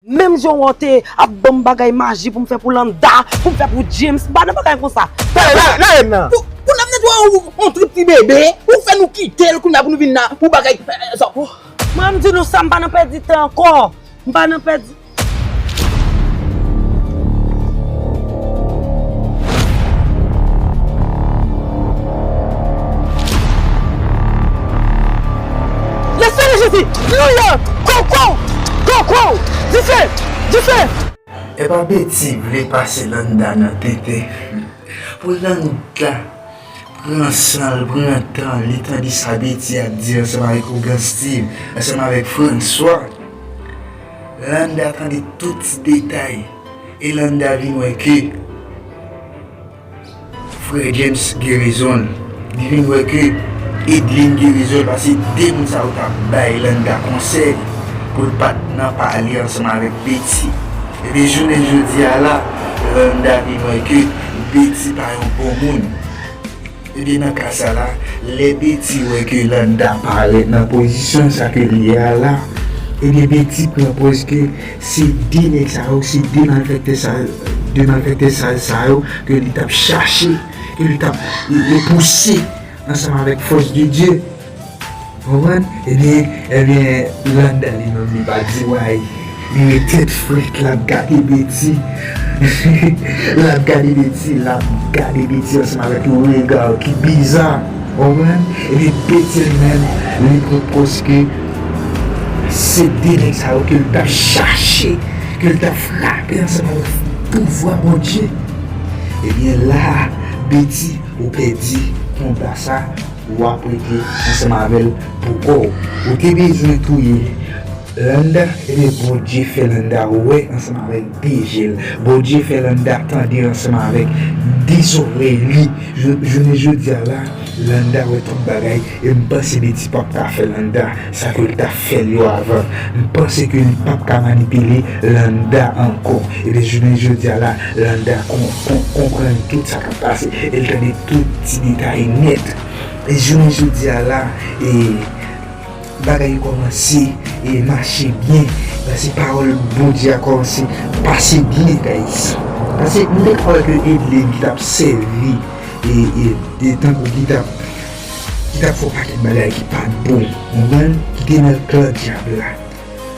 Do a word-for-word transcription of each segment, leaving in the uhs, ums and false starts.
Menm jan w te ap ban m bagay maji pou m fè pou Landa, pou m fè pou James, m pa nan bagay konsa. Talè, la, la, la, la. Pou, pou n ap netwaye yon, yon trip ti bebe, ou fè nou kite l kounye a pou nou vin la, pou bagay, eh, eh, sa. Mwen, m di nou sa, m pa nan pèdi tan ankò. M pa nan pèdi. Le sang de Jésus, alelouya, koko, koko, dife, dife. Epa Betty vle pase Landa nan tenten. Pou Landa pran san l, pran tan li, tande sa Betty ap di ansanm avèk ougan Steve, ansanm avèk François. Landa tande tout ti detay e Landa vin wè ke frè James gen rezon l. Li vin wè ke Edlin gen rezon l, paske de moun sa yo t ap bay Landa konsèy pou l pa t nan pale ansanm avèk Betty. Ebyen, jounen jodi a la, Landa vin wè ke Betty pa yon bon moun. Ebyen, nan ka sa la, lè Betty wè ke Landa parèt nan pozisyon sa ke li ye a la, ebyen, Betty pran pòz ke se de nèg sa yo, se de malfektè sa, de malfektè sal sa yo ke li t ap chache, ke li t ap, li, li pouse ansanm avèk fòs de Dye. Konprann? Ebyen, ebyen, Landa li menm li pa di way. Li ret tèt frèt, l ap gade Betty. L ap gade Betty, l ap gade Betty ansanm avèk yon rega ki biza. Konprann? Ebyen, Betty li menm, li pran pòz ke se de nèg sa yo ke l t ap chache, ke l t ap frape ansanm avèk pouvwa Bondye. Ebyen, la, Betty, ou pèdi konba sa. W ap rete ansanm avè l pou kò w. Ou te bezwen touye Landa, ebyen, Bondye fè Landa wè ansanm avèk de je l. Bondye fè Landa tande ansanm avèk de zòrèy li. Jou-, jounen jodi a la, Landa wè tout bagay, e m panse Betty p ap ka fè Landa sa ke l t ap fè l yo avan. M panse ke li p ap ka manipile Landa ankò. Ebyen, jounen jodi a la, Landa kon-, kon-, konprann tout sa k ap pase, e l tande tout ti detay nèt. E jounen jodi a la, e, bagay yo kòmanse, e, mache byen. Paske pawòl Bondye a kòmanse pase byen, guys. Paske m te ka wè ke Edlin ki t ap sèvi, e, e, e tankou ki t ap, ki t ap fè yon pakèt bagay ki pa t bon, konprann? Ki te nan klan dyab la.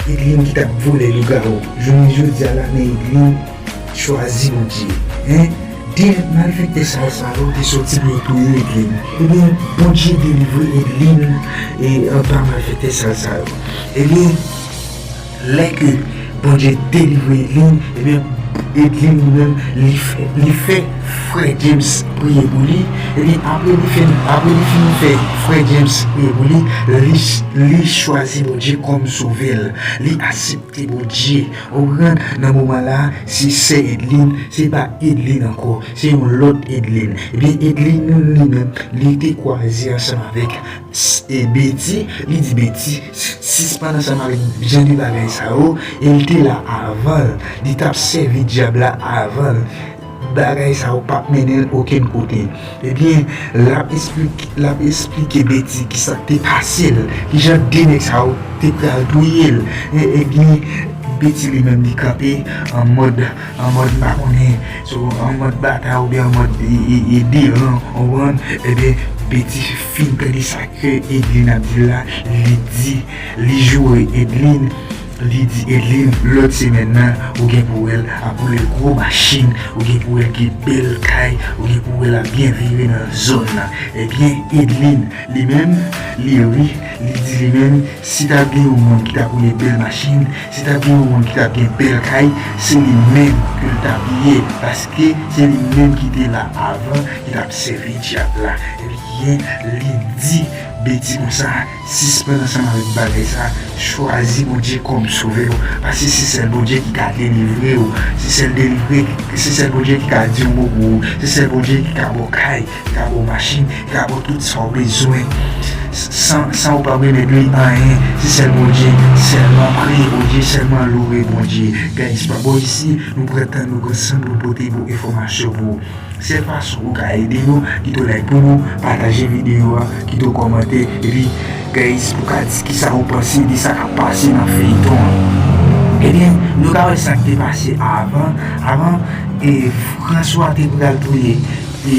Edlin ki t ap vole lougawou. Jounen jodi a la, men Edlin chwazi Bondye. Hein? De malfektè sal sa yo te soti pou yo touye Edlin. Ebyen, Bondye delivre Edlin, e, anba malfektè sal sa yo. Ebyen, lè ke Bondye delivre Edlin, ebyen, Edlin li menm, li fè, li fè frè James priye pou li. Ebyen, apre li fè, apre li fin fè frè James priye pou li, li, li chwazi Bondye kòm sovè l. Li aksepte Bondye. Ou konprann? Nan moman la, se sè Edlin, se pa Edlin ankò, se yon lòt Edlin. Ebyen, Edlin li menm, li te kwaze ansanm avèk s-, e Betty, li di Betty, s-, sispann ansanm avèk jan de bagay sa yo, e l te la avan l, li t ap sèvi dyab la avan l. Bagay sa yo p ap mennen l okenn kote. Ebyen, l ap esplike, l ap esplike Betty kisa k te pase l, kijan de nèg sa yo te pral touye l. E, ebyen, Betty li menm li kanpe an mòd, an mòd m pa konnen, so, an mòd batay oubyen an mòd e, e, e deran, ou konprann? Ebyen, Betty fin tande sa ke Edlin ap di l la, li di, li joure Edlin, li di Edlin, lòt semèn nan, ou gen pou wè l ap woule gwo machin, ou gen pou wè l gen bèl kay, ou gen pou wè l ap byen vive nan zòn nan. Ebyen, Edlin, li menm, li ri, li di li menm, si t ap gen yon moun ki t ap woule bèl machin, si t ap gen yon moun ki t ap gen bèl kay, se li menm ke l t ap ye, paske se li menm ki te la avan, ki t ap sèvi dyab la. Ebyen, li di Betty konsa, sispann ansanm avèk bagay sa, chwazi Bondye kòm sovè w, paske se sèl Bondye ki ka delivre w, se sèl delivre, se sèl Bondye ki ka di yon mo pou ou, se sèl Bondye ki ka ba w kay, ki ka ba w machin, ki ka ba w tout sa w bezwen. San, san ou pa remèt li anyen, se sèl Bondye, sèlman priye Bondye, sèlman loure Bondye. Guys, pa bò isi, nou pran tan nou ansanm pou pote bon enfòmasyon pou ou. Sèl fason ou ka ede nou, kite w like pou nou, pataje videyo a, kite w kòmante, epi, guys, pou ka di kisa ou panse de sa k ap pase nan feyton an. Ebyen, nou ka wè sa k te pase avan. Avan, e, François te pral touye, e,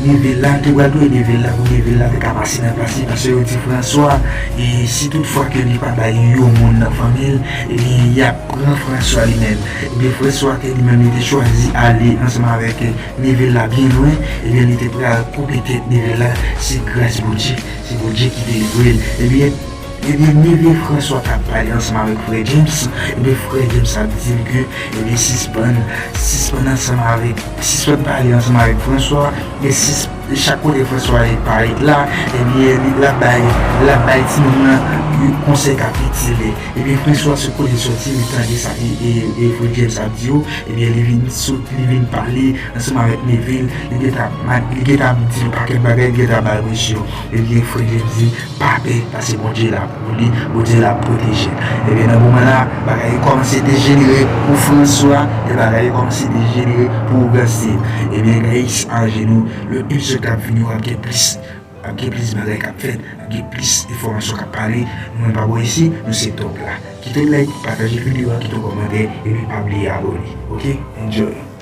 Neville la, te pral touye Neville la pou Neville la te ka pase nan plas li, paske yo di François, e, si tout fwa ke li pa bay yon moun nan fanmi l, ebyen, y ap pran François li menm. Ebyen, François te li menm, li te chwazi ale ansanm avèk, e, Neville la byen lwen, ebyen, li te pral koupe tèt Neville la, se gras Bondye, se Bondye ki delivre l. Ebyen, Ebyen, Neville François t ap pale ansanm avèk frè James. Ebyen, frè James ap di l ke, ebyen, sispann, sispann ansanm avèk, sispann pale ansanm avèk François, e sis-, chak kote François parèt la, ebyen, li, l ap bay, l ap bay timoun nan yon konsèy k ap itil li. Ebyen, François, sou kote l soti, li tande sa, e, e, e frè James ap di yo, ebyen, li vin sot, li vin pale ansanm avèk Neville, li gentan ap, li gentan ap di yon pakèt bagay, li gentan ap ba l presyon. Ebyen, frè James di, pa pè, paske Bondye la pou li, Bondye la ap pwoteje l. Ebyen, nan moman la, bagay yo kòmanse dejenere pou François, e bagay yo kòmanse dejenere pou Augustin. Ebyen, guys, ajenou, le episode k ap vini, w ap gen plis, w ap gen plis bagay k ap fèt, w ap gen plis enfòmasyon k ap pale. Nou menm pa bò isi, nou se top la. Kite yon like, pataje videyo a, kite yon kòmantè, epi pa bliye abòne. Oke? Enjoy!